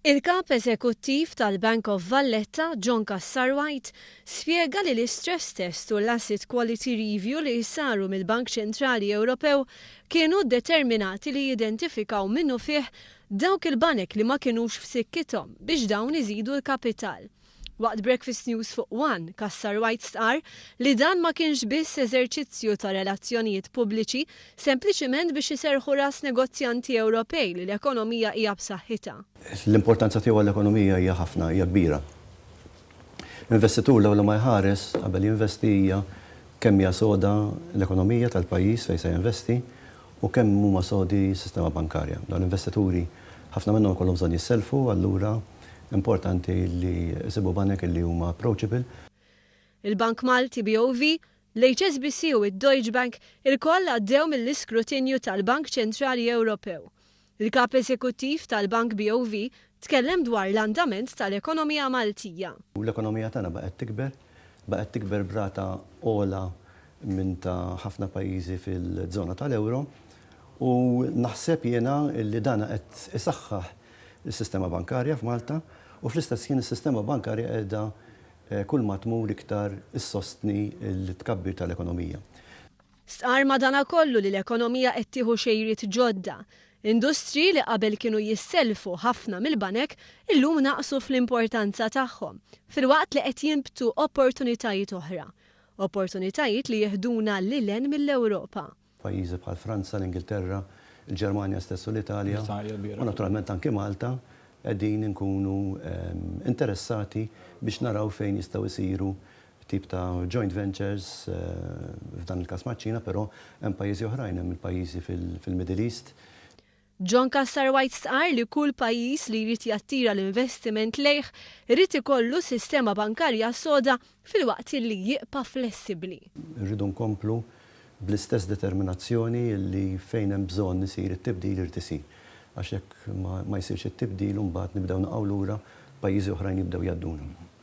Il-Kap Eżekuttiv tal-Bank of Valletta, John Cassar White, spjega li l-istress test u l-asset quality review li saru mill-Bank Ċentrali Ewropew kienu determinati li jidentifikaw minnufih dawk il-banek li ma kinux f'sikkithom biex dawn iżidu l-kapital. Waqt Breakfast News fuq One, Cassar White stqar li dan ma kienx biss eżerċizzju ta' relazzjonijiet pubbliċi, sempliċiment biex iserħu ras negozjanti Ewropej li l-ekonomija hija b'saħħitha. L-importanza tiegħu għall-ekonomija hija ħafna, hija kbira. Investitur l-ewwel ma jħares qabel jinvesti hija kemm hija soda l-ekonomija tal-pajjiż fejn se jinvesti u kemm huma sodi s-sistema bankarja. Dawn l-investituri ħafna minnhom ikollhom bżonn jisselfu, allura importanti li jsibu banek li huma approachable. Il-Bank Malti BOV, l-HSBC u d-Deutsche Bank ilkoll għaddew mill-iskrutinju tal-Bank Ċentrali Ewropew. Il-Kap Eżekuttiv tal-Bank BOV tkellem dwar l-andament tal-ekonomija Maltija. L-ekonomija tagħna baqgħet tikber, baqgħet tikber b'rata ogħla minn ta' ħafna pajjiżi fil-żona tal-euro u naħseb jiena li dan qed isaħħaħ is-sistema bankarja f'Malta u fl-istess ħin is-sistema bankarja qiegħda kull ma tmur iktar issostni l-tkabbir tal-ekonomija. Stqar madanakollu li l-ekonomija qed tieħu xejriet ġodda. Industri li qabel kienu jisselfu ħafna mill-banek illum naqsu fl-importanza tagħhom, filwaqt li qed jinbtu opportunitajiet oħra. Opportunitajiet li jeħduna lil hinn mill-Ewropa. Pajjiżi bħal Franza, l-Ingilterra, il-Ġermanja stess u l-Italja, u naturalment anki Malta, qegħdin inkunu interessati biex naraw fejn jistgħu jsiru tip ta' joint ventures, f'dan il-każ maċ-Ċina, però hemm pajjiżi oħrajn, hemm il-pajjiżi fil-Middle East. John Cassar White stqar li kull pajjiż li jrid jattira l-investiment lejh irid ikollu sistema bankarja soda filwaqt li jibqa' flessibbli. Irridu nkomplu bl-istess determinazzjoni li fejn hemm bżonn isir it-tibdil irid isir. Għax jekk ma jsirx it-tibdil, imbagħad nibdew naqgħu lura, pajjiżi oħrajn jibdew jgħadduna.